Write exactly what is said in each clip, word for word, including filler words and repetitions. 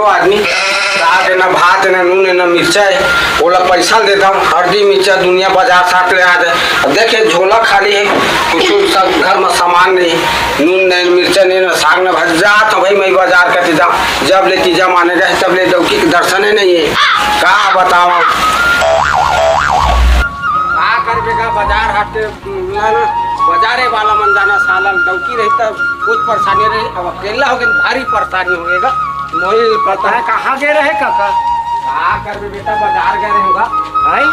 आदमी, साग हे, ना भात हे, ना नून हे, ना मिर्चा हे। ओला पैसा ल देता हूँ, हरदी, मिर्चा, दुनिया बाजार साथ ले आ जाए। अब देखे, झोला खाली हे, कुछ सब घर में सामान नहीं हे, नून नहीं, मिर्चा नहीं, ना साग, ना भात। जात हूँ भाई, मैं बाजार का तीजा, जब ले तीजा माने गए, तब ले डौकी के दर्शन ही नहीं हे। का बतावा, का करबे का, बाजार हाट के ना, ना, बाजारे वाला मन जाना, साला डौकी रही तब कुछ परेशानी रही, अब अकेला हो गए, भारी परेशानी होएगा। मोहिल पता पता है कहाँ गए रहे काका? का करबे बेटा, बाजार गए रहे होगा। हैं?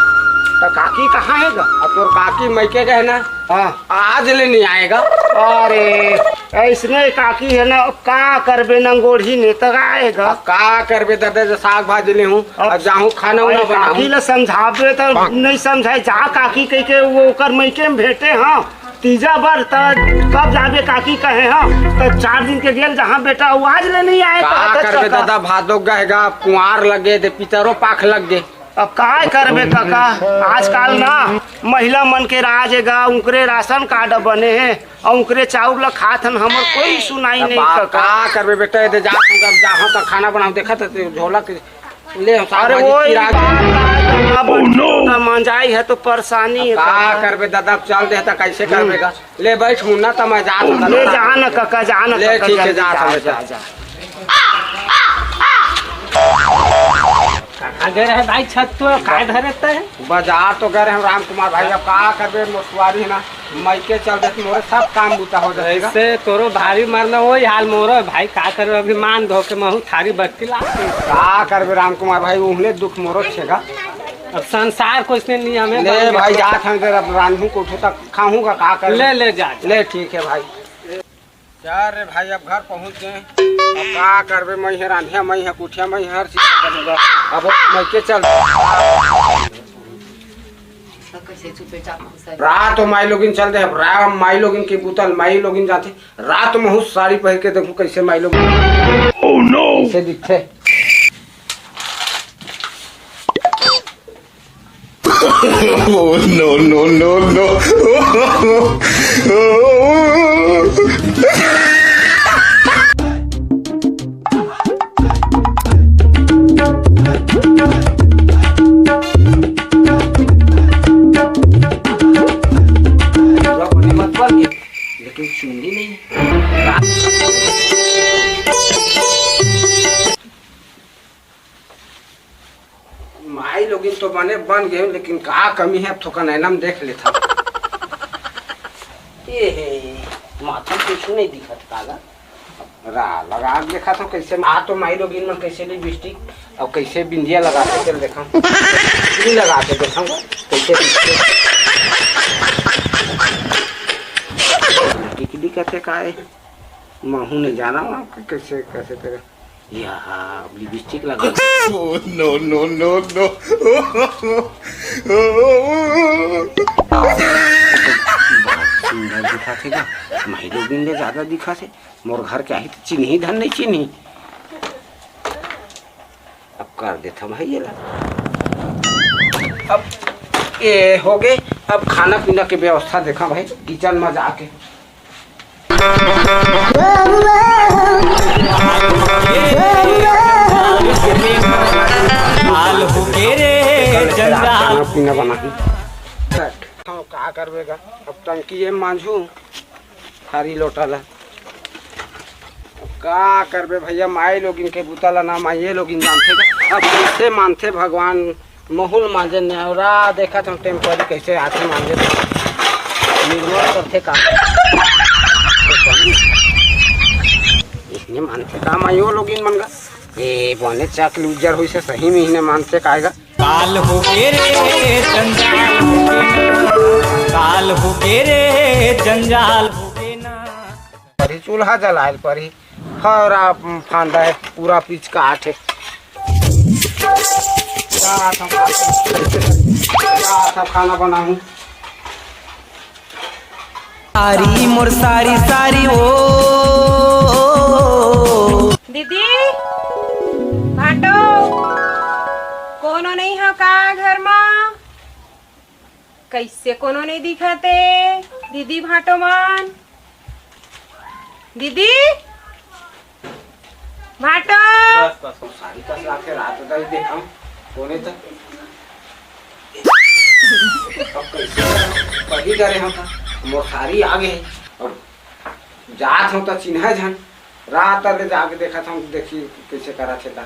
तो काकी कहाँ हे गा? अब तोर काकी मइके गए ना, हाँ। आज ले नहीं आएगा। अरे, ऐसने काकी हे ना, अब का करबे, नंगोढ़ी ने तक आएगा। अब का करबे दादा, जो साग भाजी ले हूँ, अब अब जाहूँ खाना उना अरे, बनाहूँ। काकी ला समझाबे तो नहीं समझाए, जा काकी कह के वो ओकर मइके में भेंटे, हाँ। तीजा बर त कब जाबे काकी कहे, हाँ। त चार दिन के गेल जहाँ बेटा, वो आज ले नहीं आए, का कहत करबे काका। दादा, भादो गएगा, कुंवार लगे दे, पितरो पाख लग गे। अब काय करबे काका, आजकल ना महिला मन के राज हे गा, उनकरे राशन कार्ड बने हे अउ उनकरे चाउर ला खात हन, हमर कोई सुनाई अब नहीं बा-, काका। का करबे बेटा, ये दे जा, तू अब जाहूँ त खाना बनाऊँ, देखा त झोला के ले, साग अरे भाजी वो चिरा एक बात है, काका, बड़ छोटा मंजाई है तो परेशानी है अब का काका। करबे दादा, अब चल दे त कैसे करबे गा? ले बैठ मुन्ना, त मैं जात हूँ ले दादा। जा न काका, जा न ले काका, ठीक है, जल्दी जात जा, हूँ जा, बेटा। जा। कहाँ गए रहे भाई छत तो, काय धरे तय? बाजार तो गए रहे हम राम कुमार भाई, अब का करबे, मोसवारी है ना, मइके चल देत मोरे सब काम बूता हो जाएगा। ऐसे तोरो भारी मरना वही हाल मोरो है भाई, का करबे, अभी मान धो के महू थारी बत्ती ला। का करबे राम कुमार भाई, उहले दुख मोरो छेगा। अब संसार को इसने नहीं हमें ले बांध भाई, के जात हूँ, अब रांधूँ कोठो तक खाऊंगा, का करबे? ले, ले जा, जा। ले ठीक है भाई। चल रे भाई, अब घर पहुँच गए। अब का करबे, मैं हे रांधिया, मैं हे कुठिया, मैं हे हर चीज करूँगा। अब मइके चल। रात हो माई लोगिन चल दे, अब राम माई लोगिन के बुता ल माई लोगिन जाथे। रात महू साड़ी पहिर के देखूँ कैसे माई लोगिन। Oh no! कैसे दिखथे। Oh, no, no, no, no. पूरा बने मत बन गे, लेकिन चुंदी नहीं। माई लोगिन तो बने बन गे, लेकिन का कमी है, अब थोकन ऐना म देख लेथन। ए हे, माथा म कुछु नहीं दिखत का गा? रा, लगा के देखत हूँ कैसे, आ तो माई लोगिन मन कैसे लिपस्टिक अउ कैसे बिंदिया लगाथे, चल देखा। बिंदी लगा के देखा कैसे दिखथे। टिकली कहते का है, महू नहीं जाना वहाँ कैसे, कैसे तेरा। या, लिपस्टिक लगा। Oh, no, no, no, no. सुंदर दिखत हे गा, माई लोगिन ले ज्यादा दिखत हे। मोर घर के आही त चिन्ही धन नहीं चिन्ही। अब कर देथन भाई एला। अब ए हो गे, अब खाना पीना के व्यवस्था देखा भाई, किचन में जाके। हाल हो गे रे जंजाल। खाना पीना बना के। हाँ, का करबे गा? अब टंकी ये मांझू, थारी लोटा ला। अब का करबे भैया, माई लोगिन के बुता ला ना माई ये लोगिन जानथे गा। अब कैसे मानथे भगवान? महू ल मांजे नेवरा देखत हूँ, टेम्परी कैसे आथे मांजे, निर्मल करथे का। इसने मानथे का मायो लोगिन मन गा? ए, बने चाकली उज्जर होइसे सही में इन्हें मानथे का आएगा। काल हो गे रे जंजाल हो गे ना, काल हो गे रे जंजाल हो गे ना। परी चूल्हा जलायल परी, हरा फांदा है, पूरा पिचकाट है। का था, का था खाना बनाऊं? सारी मोर सारी सारी ओ। दीदी, भाटो, कोनो नहीं हो का घर मा? कैसे कोनो नहीं दिखते? दीदी भाटो मन, दीदी, भाटो। बस, बस, बस। सारी कस लाके रात दई देखाऊं, कोने त? अब कैसे कही करे हम त? मोर सारी आ गे। अब जात हूं त चिन्हा झन। रात ले जाके देखत हूं, देखी कैसे करत हे त।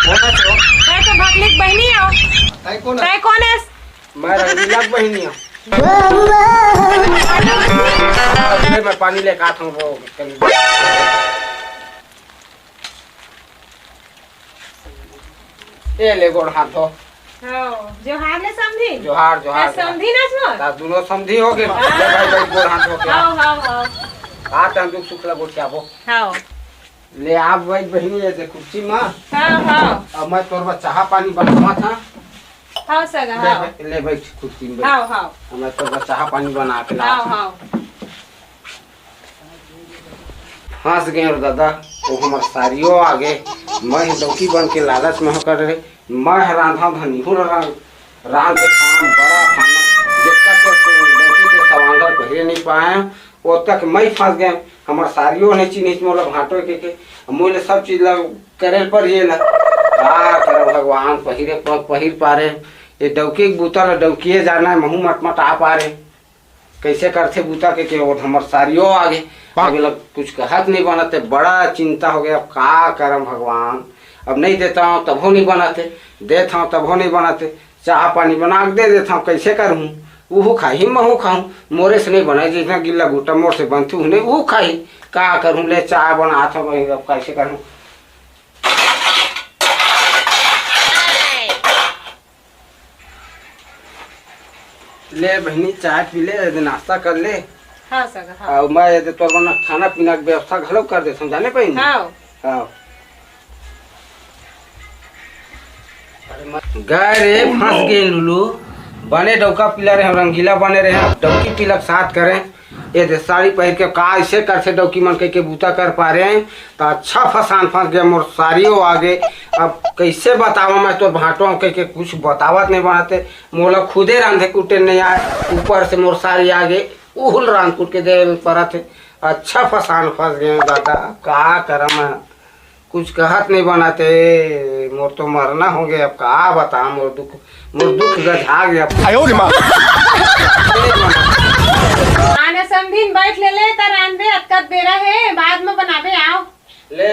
कोन हे तो? मैं तो भकली के बहिनी हूं। तै कोन हे? तै कोन हे? मैं रंगीला के बहिनी हूं। अरे, मैं पानी लेके आत हूं, वो कल। ए ले गोड़ हाथ धो। हाँ, जोहार ले समधी। जोहार, जोहार, ए, समधी ना छो? ता दुनो समधी हो गे। हाँ। ले भाई, भाई, गोड़ हाथ धो के। हाँ, हाँ, हाँ। आ, तन दुख सुख ला गोठियाबो। हाँ। ले आप भाई बहिनी, ये दे कुर्सी मा। हाँ, हाँ। अब मैं तोर बर चाहा पानी बनावा था। हाँ, सगा, ले हाँ। भाई, ले भाई, कुर्सी में बैठ। हाँ, हाँ। अब मैं तोर बर चाहा पानी बना के लावा हाँ, था। हाँ। फंस गए रे दादा, वो हमर सारियो आ गए। मैं डौकी बन के लालच में कर रहे, मैं ह रांधा धनी हूँ रांध, रांध के खाना बड़ा खाना, जेकर के डौकी के सवांदर पहिरे नहीं पाए, वो तक मैं फंस गए। हमर सारियो नहीं चिन्हिस मोला भांटो के, के मोले सब चीज ला करे ल परिए ला। का करब भगवान, पहिरे प-, पहिर पारे, ये डौकी के बूता ला डौकिए जाना है, महू मटमटा पारे। कैसे करथे बूता के, के वो हमर सारियो आ गे। अब एला कुछ कहत नहीं बनत हे, बड़ा चिंता हो गया। अब का करम भगवान, अब नहीं देता हूँ तभो नहीं बनत हे, देत हूँ तभो नहीं बनत हे। चाह पानी बना के दे देता हूँ, कैसे करूँ? उहू खाही, महू खाऊँ, मोरे से नहीं बने, जितना गिल्ला गुट्टा मोर से बनती हूँ नहीं, उहू खाही। का करूँ, ले चाह बनात हूँ, अब कैसे करूँ? ले बहिनी, चाय पी ले, एदे नाश्ता कर ले। हाँ सगा, हाँ। अउ मैं एदे तोर बर खाना पीना के व्यवस्था घलो कर देथन, जाने बहिनी? हाँ। हाँ। अरे मैं गए रे, फंस गए लुलू। बने डौका पीला रहे, रंगीला बने रहे, डौकी पीला के साथ करें। ये दे साड़ी पहिर के का अइसे करथे डौकी मन कहिके बूता कर पारे, त अच्छा फसान फंस गया, मोर साड़ियो आ गे। अब कइसे बतावं मैं तोर भांटो कहिके, कुछ बतावत नहीं बनत हे। मोला खुदे रांधे कुटे नहीं आए, ऊपर से मोर साड़ी आ गे, उहुल रांध कुट के दे परत हे। अच्छा फसान फंस गए दादा, का करम मैं? कुछ कहत नहीं बनत हे, मोर तो मरना हो गया। अब का बता, मोर दुख, मोर दुख गधा गया। आयो रे माँ। आने समधिन बैठ ले ले, त रांधे अतकत बेरा हे, बाद में बनाबे, आओ। ले।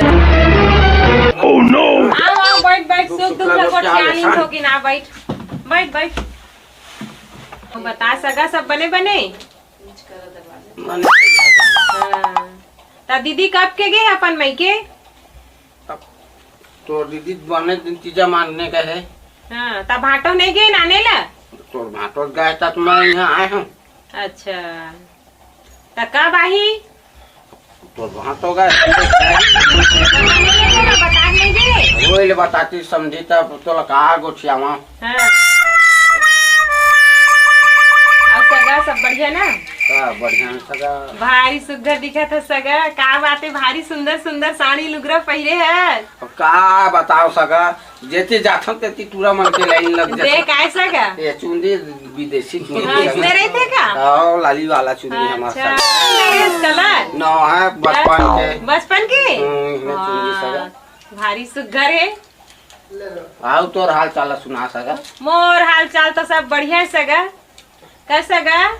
Oh no। आओ, आओ, बैठ, बैठ, सुख दुख लगो, ख्याल नहीं होगी ना, बैठ, बैठ, बैठ। बता सगा, सब बने बने? हाँ। त दीदी कब के गे अपन मइके? अब तोर दीदी बने दिन तीजा मानने का है। हाँ, त भांटो नहीं गे नाने ला? तोर भांटो गए त मैं यहाँ आए हूँ। अच्छा, त कब आही? तोर भांटो गए। नाने ला तोला बता नहीं गे? वही ले बताती समधी, तब तोला का गोठियावा। हाँ। अउ सगा, सब बढ़िया ना? सब बढ़िया हे सगा। भारी सुग्घर दिखत हे सगा। का बात हे, भारी सुंदर सुंदर साड़ी लुगरा पहिरे हे। अब का बताओ सगा, जेती जाथन तेती टूरा मन के लाइन लग जाथे। देख, आए सगा। ये चुंदी विदेशी चुंदी हाँ, सगा। इसने रहिथे का? हाँ, लाली वाला चुंदी हमार अच्छा, सगा। कौन लागे इस कलर? नवा हे, बचपन के। बचपन के? हम्म, इसने चुंदी सगा। हाँ, भारी सुग्घर हे। आउ तोर हाल चाल ला सुना सगा। मोर हाल चाल तो सब बढ़िया हे सगा। का सगा,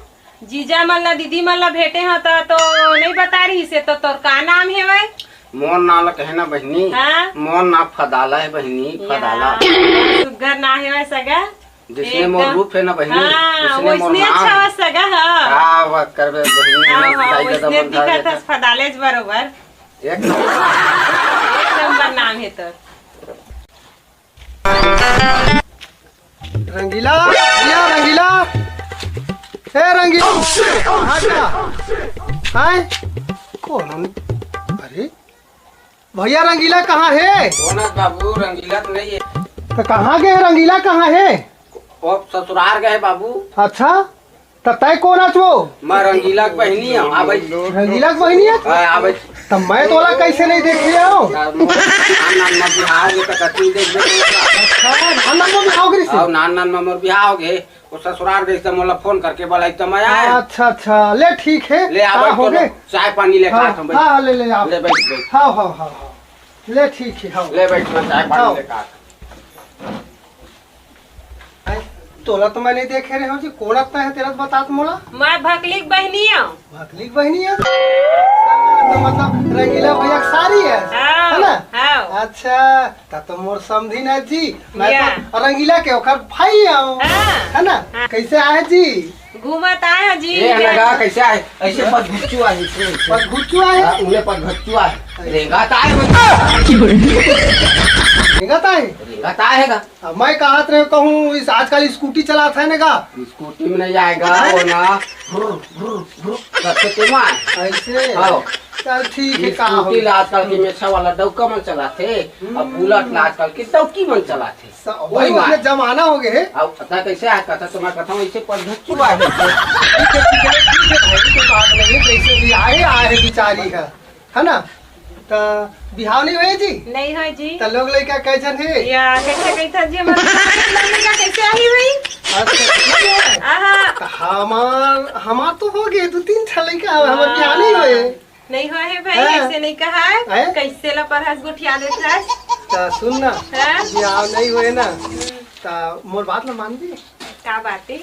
जीजा मन ला, दीदी मन ला भेंटे हो त तो नहीं बता रहिसे, तो तोर का नाम हेवय? मोर नाम ला कहे ना बहिनी। हाँ? मोर नाम फदाला हे बहिनी, या, फदाला। सुग्घर नाम हेवय सगा। जिसने मोर एकदम रूप हे ना बहिनी, हाँ, उसने मोर वैसने नाम अच्छा हे। हो सगा, हाँ। का बात करबे बहिनी, हाँ, हाँ, दाई ददा वैसने मन का दिखत देखा। हस फदालेच बरोबर। एक नंबर। एक नंबर नाम हे तोर। रंगीला, भैया रंगीला, ए रंगीला, कहाँ का? हैं? कौन? अरे, भैया रंगीला कहाँ हे? कौन हे बाबू, रंगीला तो नहीं हे। तो कहाँ गए रंगीला, कहाँ हे? वो ससुराल गए बाबू। अच्छा, त तय कोन अच वो? मैं रंगीला के बहिनी हूँ, आबै। रंगीला के बहिनी हे? हाँ, आबै। त मैं तोला कैसे नहीं देख लिया हूँ? नान नान में बिहाव गे त कति देख दे। अच्छा, नान नान में बिहाव गे रिहिसे? और नान नान में मोर बिहाव गे। वो ससुराल गइस त मोला फोन करके बलाई त मैं आए। अच्छा, अच्छा, ले ठीक हे। ले आ, हाँ, बैठ, हो गे। चाय पानी ले हाँ, खात हम, बैठ। हाँ, हाँ, ले, ले, आओ। ले, बैठ, बैठ। हाँ, हाँ, हाँ, हाँ। ले ठीक हे, हाँ। ले बैठ, मैं चाय पानी हाँ। ले खात। आय, तोला तो मैं नहीं देखे रहे हूँ जी, कोन अतना हे तेला तो बतात मोला। मैं भकली के बहिनी हूँ। भकली के बहिनी हे? तो मतलब रंगीला भैया के सारी हे, हाँ, है ना? हाँ। अच्छा, तब तो मोर समधिन हे जी, मैं या। तो रंगीला के ओकर भाई हूँ, हाँ। है ना? हाँ। कैसे आए जी? घूमत आए हो जी, ए, लगा, कैसे आए? ऐसे पद घुच्चू आए, ऐसे, ऐसे। पद घुच्चू आए? हाँ, उन्हें पद घुच्चू आए। रेंगत आए हो। रेंगत आए? रेंगत आए है का? अब मैं कहत रहे कहूँ, इस आजकल स्कूटी चलात हे ना का? स्कूटी में नहीं आएगा, वो ना, भुर, भुर, भुर करके तेमा है। ऐसे? हाँ। चल ठीक है, का हो स्कूटी गया? ला आजकल के मेछा वाला डौका मन चलाथे, अब हम्म। बुलेट ला आजकल के डौकी मन चलाथे। स-, वही वही बात। उसमें जमाना हो गए है। अब पता कैसे आए, कहता तुम्हारा कथा ऐसे पद घुच्चू आए है। ठीक है, ठीक है, ठीक है भाई, कोई बात नहीं है, जैसे भी आए, आए है बिचारी का, है ना? तो बिहाव नहीं हुए जी? नहीं हुए जी। तो लोग लइका कैसन है? या, कैसे, कैसा जी, हमारे लोग लइका कैसे आई हुई? अच्छा, ठीक है। आहा। तो हमार, हमार तो हो गए, दो तीन ठा लइका, हमार बिहाव नहीं हुए। नहीं हुए है भाई, हाँ। ऐसे नहीं कहा है। हैं? कैसे ला परहस गोठिया देत है? तो सुन ना, हाँ? बिहाव नहीं हुए ना, हम्म। तो मोर बात ला मान भी। का बात है?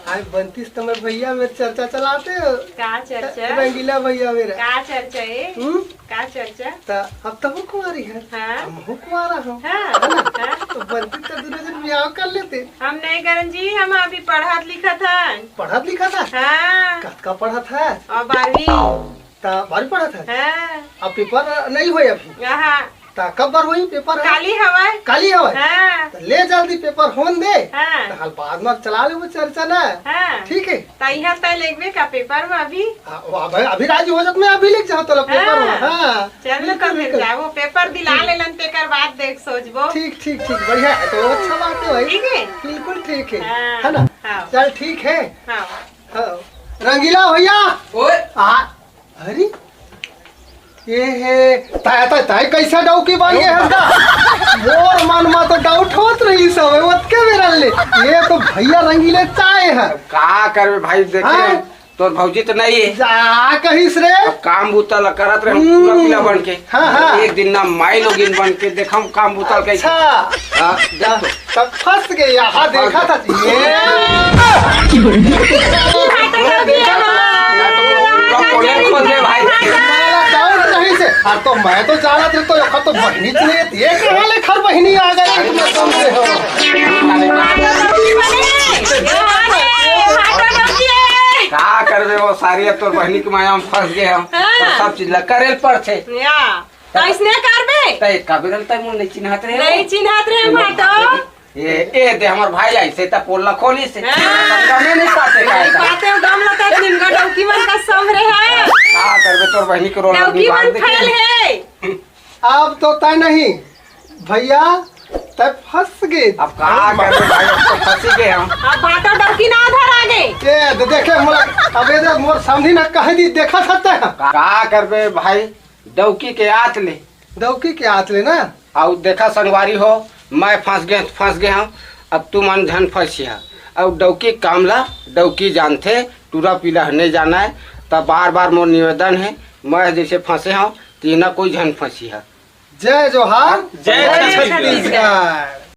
आए बनतीस तो मैं भैया मेरे चर्चा चलाते हो। का चर्चा? रंगीला भैया मेरा। का चर्चा है? हम्म? का चर्चा? तो अब तो वो कुंवारी है। हाँ। हम हूँ कुंवारा हूँ। हाँ, है ना? हाँ। तो बनतीस तो दोनों जन बिहाव कर लेते। हम नहीं करन जी, हम अभी पढ़त लिखत हन। पढ़त लिखत है? हाँ। कतका पढ़त है? और बारहवीं। त बारहवीं पढ़त है? हाँ। अब पेपर नहीं हुए अभी। हाँ। त कब बर होही पेपर ह? काली हवय। काली हवय? हाँ। त ले जल्दी पेपर होन दे। हाँ। त हाल बाद म चला लेबो चर्चा ना। हाँ। ठीक है? त इहाँ तय लेगबे का पेपर म अभी? हाँ, वो अभी, अभी राजी हो जात, मैं अभी लेके जाऊँ तोला पेपर म। हाँ। हाँ। चल न बिल्कुल, तब फिर बिल्कुल। जाबो, पेपर दिला हम्म। लेलन तेकर बाद देख सोचबो। ठीक, ठीक, ठीक, बढ़िया है तो अच्छा बात है भाई। ठीक है? बिल्कुल ठीक है। हाँ। है ना? हाँ। चल ठीक है। हाँ। हाँ। रंगीला भैया। ओए। आ, अरे, ये हे, ताय, ताय, ताय, कैसा डौकी बन गए हस गा? मोर मन मा तो डाउट होत रही सब, ओतके बेरा ले। ये तो भैया रंगीले चाय है। का करबे भाई, देखे, हाँ? तोर भौजी तो नहीं है। जा कहिस रे। अब काम बूता ला करत रहे, हम्म। पूरा पीला बन के। हाँ, हाँ। एक दिन ना माई लोगिन बन के देखम काम बूता कैसे। अच्छा। हाँ, देख तो। तब फंस गए, यहाँ फंस देखा गए। था ये। पूरा कोने खोद ले भाई। साला डाउट नहीं से। अरे तो मैं तो जानत रहे तो यहाँ तो बहनी चले, ये कहाँ ले खर बहनी आ गई, तुम समझे हो? का करबे वो सारी, अब तोर बहनी के माया में फंस गए हम। हाँ। तो सब चीज ला करे ल पड़थे। या। तो इसने करबे? त एतका बेरा ले तैं मोला नहीं चिन्हत रहे हो। नहीं चिन्हत रहे हम तो। ए, ए दे हमर भाई ऐसे त पोल ला खोलिस हे। हाँ। त गमे नहीं पाते का नहीं एतका। पाते हो, गम लता निमगा डौकी मन का समरे है। का करबे, तोर बहिनी के रोल डौकी निभा मन दे के। फैल है। अब तो तैं नहीं, भैया, तैं फंस गए। अब का करबे भाई, अब तो फंसी गए हम। अब भाटा डौकी ना धर आगे। ए, दे, देखे मोला, अब ये दे मोर सामने ना कह दी, देखा सकता है। का, का करबे भाई, डौकी के आत ले। डौकी के आत ले ना? अउ देखा संगवारी हो, मैं फंस गए, फंस गए हूँ, अब तुमन झन फंसिहा। अउ डौकी काम ला डौकी जानथे, टूरा पीला नहीं जाना है। त बार बार मोर निवेदन है, मैं जैसे फंसे हूँ, तीना कोई झन फंसिहा। जय जोहार, जय जय छत्तीसगढ़। छत्तीसगढ़।